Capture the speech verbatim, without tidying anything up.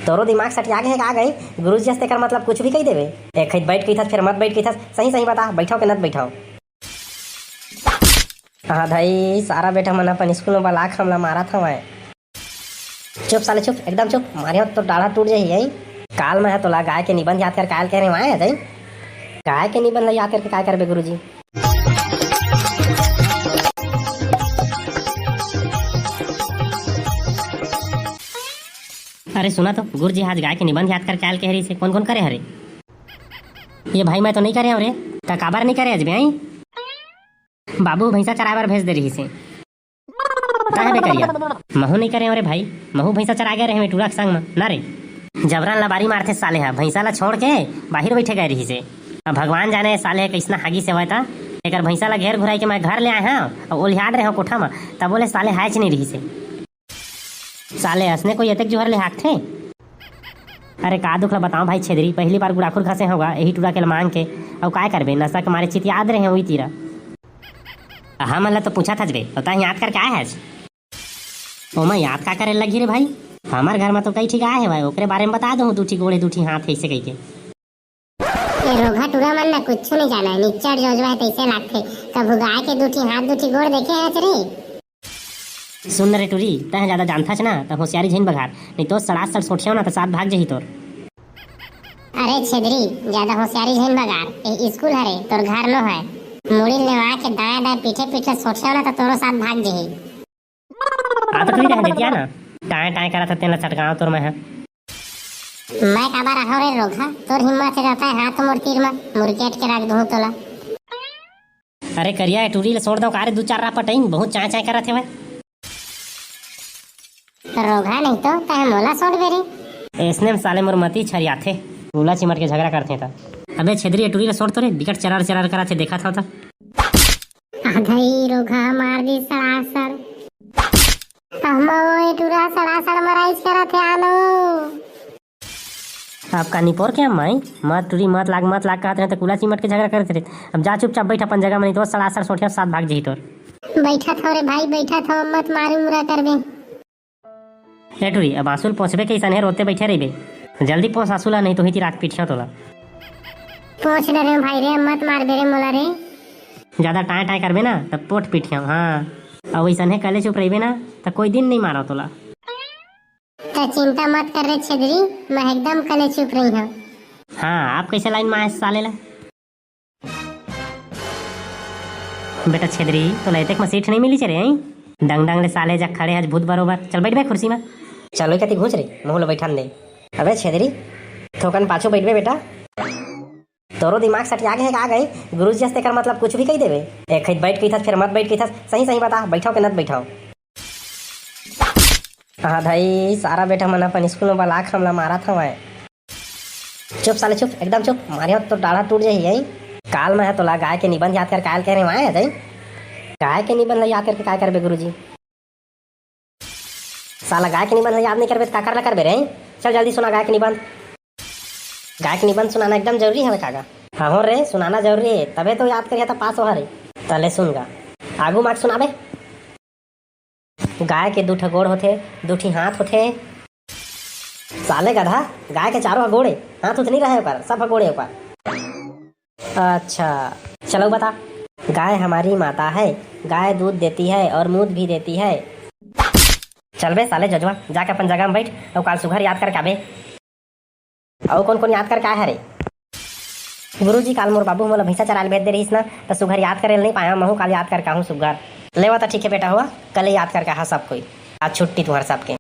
तोरो दिमाग सठिया गे हे का गई? गुरुजी हस तेकर मतलब कुछ भी कही देवे। एक खइत बैठ कहिथस, फिर मत बैठ कहिथस। सही सही बता, बैठव के नत बैठव? हाँ धई, सारा बेटा मन अपन स्कूल में बला के हमला मारत हवय। चुप साले चुप, एकदम चुप, मारे तो डाढ़ा टूट जाही। यही काल मैं ह तोला गाय के निबंध याद करके आयल कह रहे हूँ, आए जाई। गाय के निबंध ला याद करके काय करबे गुरुजी? अरे सुना तो, गुरुजी आज गाय के निबंध याद करके आयल कह रही से, कौन कौन करे हरे? ये भाई, मैं तो नहीं करे हूँ रे। त काबर नहीं करे आज भी आई? बाबू भैंसा चराए बर भेज दे रही से। काहे बे करिया? महू नहीं करे हूँ रे भाई, महू भैंसा चरा गए रहे टूरा के संग में ना रे। जबरन लबारी मारथे साले हा, भैंसा ला छोड़ के बाहिर बैठे गए रही से। अब भगवान जाने साले हा कैसना हागी से होय ता। एकर भैंसा ला घेर घुराई के मैं घर ले आए हूँ, अब ओलिहाड़ रहे हूँ कोठा में, तब बोले साले हायच नहीं रही से। साले असने कोई अतेक जुहर ले हाकथे? अरे का दुख ला बताओ भाई छेदरी, पहली बार गुड़ाखुर घसे होगा यही टूरा के मांग के। अउ काय करबे, नशा के मारे चितियाद रहे वही तीरा। हमन ला तो पूछा था जबे, तो तहीं याद करके आए हस। ओमा याद का करे लगी रे भाई? हमार घर में तो कई ठीक आए है भाई, ओकरे बारे में बता दो, दू ठी गोड़े दू ठी हाथ है इसे कही के। ए रोघा टूरा मन ना कुछु नहीं जाना है, निच्चड़ जोजवा है तैसे लागथे। कभू गाय के दू ठी हाथ दू ठी गोड़ देखे हस रे? सुन न रे टूरी, तैं ज्यादा जानथस ना, त होशियारी झिन बघार, नहीं तो सड़ासड़ सोटियाव ना त साथ भाग जही तोर। अरे छेदरी, ज्यादा होशियारी झिन बघार, ए स्कूल हरे, तोर घर नो है। मुड़ी लेवा के दाएं दाएं पीछे पीछे सोटियाव ना त तोरो साथ भाग जही। आ तो टूरी रह देतिया ना, टाए टाए करत ह तेन ला सटकाव तोर मैं ह। मैं काबर आहव रे रोघा, तोर हिम्मत हे रहता है हाथ मोर तीर मा, मुरकेट के रख दूँ तोला। अरे करिया, ए टूरी ले सोड़ दो का रे, दू चार रापट आइन, बहुत चाय चाय करत हेवय। रोघा नहीं तो तहे मोला सोड़ बे रे। ऐसने में साले मोर मती छरियाथे, टूला चिमट के झगड़ा करथे त। अबे छेदरी, ए टूरी ले सोड़ तो रे, बिकट चरार चरार करत हे, देखत हव त। आधई रोघा मार दी सड़ासड़। अम्मा वो ए टूरा सड़ासड़ मराइच करत हे आनो। आपका निपोर के माई, मत टूरी, मत लाग, मत लाग कहत रहे त कुला चिमट के झगड़ा करत रहे। अब जा चुपचाप बैठ अपन जगह में, नहीं तो सड़ासड़ सोटिया साथ भाग जही तोर। बैठत हो रे भाई, बैठत हो, मत मारू मुरा करबे। ए टूरी, अब आंसू ल पोंछबे के अइसने रोते बैठे रहिबे। जल्दी पोंछ आंसू ला, नहीं तो हिती राख पीठिया तोला। पोंछ डरे भाई रे, मत मारबे रे मोला रे। ज्यादा टाय टाय करबे ना, तब पोठ पीठिया, हाँ। अब अइसने कले चुप रहिबे ना, त कोई दिन नहीं मारो तोला। त चिंता मत कर रे छेदरी, मैं एकदम कले चुप रही हूँ। हाँ, आप कैसे लाइन में आए साले ला? बेटा छेदरी, तोला एतेक म सीट नहीं मिली रे, हैं? डंग डंग ले साले जा खड़े हस भूत बरोबर। चल बैठ बे कुर्सी में। चलो कति घूंच रे, महू ला बैठन दे। अबे छेदरी, थोकन पाछू बैठ बे बेटा। तोरो दिमाग सटिया गे हे का गई? गुरुजी हस तेकर मतलब कुछ भी कही देवे। एक खइत बैठ कहिथस, फिर मत बैठ कहिथस। सही सही बता, बैठव के नत बैठव? हाँ धई, सारा बेटा मन अपन स्कूल में बला के हमला मारत हवय। चुप साले चुप, एकदम चुप, मारिया तो डाढ़ा टूट जाही। काल मैं ह तोला गाय के निबंध याद करके आयल कह रहे हूँ, आए जाई। गाय के निबंध ला याद करके काय करबे गुरुजी? साला गाय के निबंध ला याद नहीं करबे त काकर ला करबे रे? चल जल्दी सुना गाय के निबंध। गाय के निबंध सुनाना एकदम जरूरी हवे काका। हाँ हो रे, सुनाना जरूरी है, तबे तो याद करिया त पास हो रे। तले सुन गा, आगू माग सुनाबे। गाय के दू ठो गोड़ होथे, दू ठी हाथ होथे। साले गधा, गाय के चारों ह गोड़े, हाथ उथ नहीं रहे ओकर, सब ह गोड़े ओकर। अच्छा, चलो बता। गाय हमारी माता है, गाय दूध देती है और मूत भी देती है। चल बे साले जजवा, जाके अपन जगह में बैठ और काल सुघर याद करके आबे। अउ कौन कौन याद करके आए हरे? गुरुजी, काल मोर बाबू मोला भैंसा चराल भेज दे रहिस ना, त सुघर याद करे ल नहीं पाया, महू काल याद करके आहूँ सुघर। लेवा त ठीक है बेटा, हुआ कल याद करके आहा सब कोई। आज छुट्टी तुम्हारे सबके।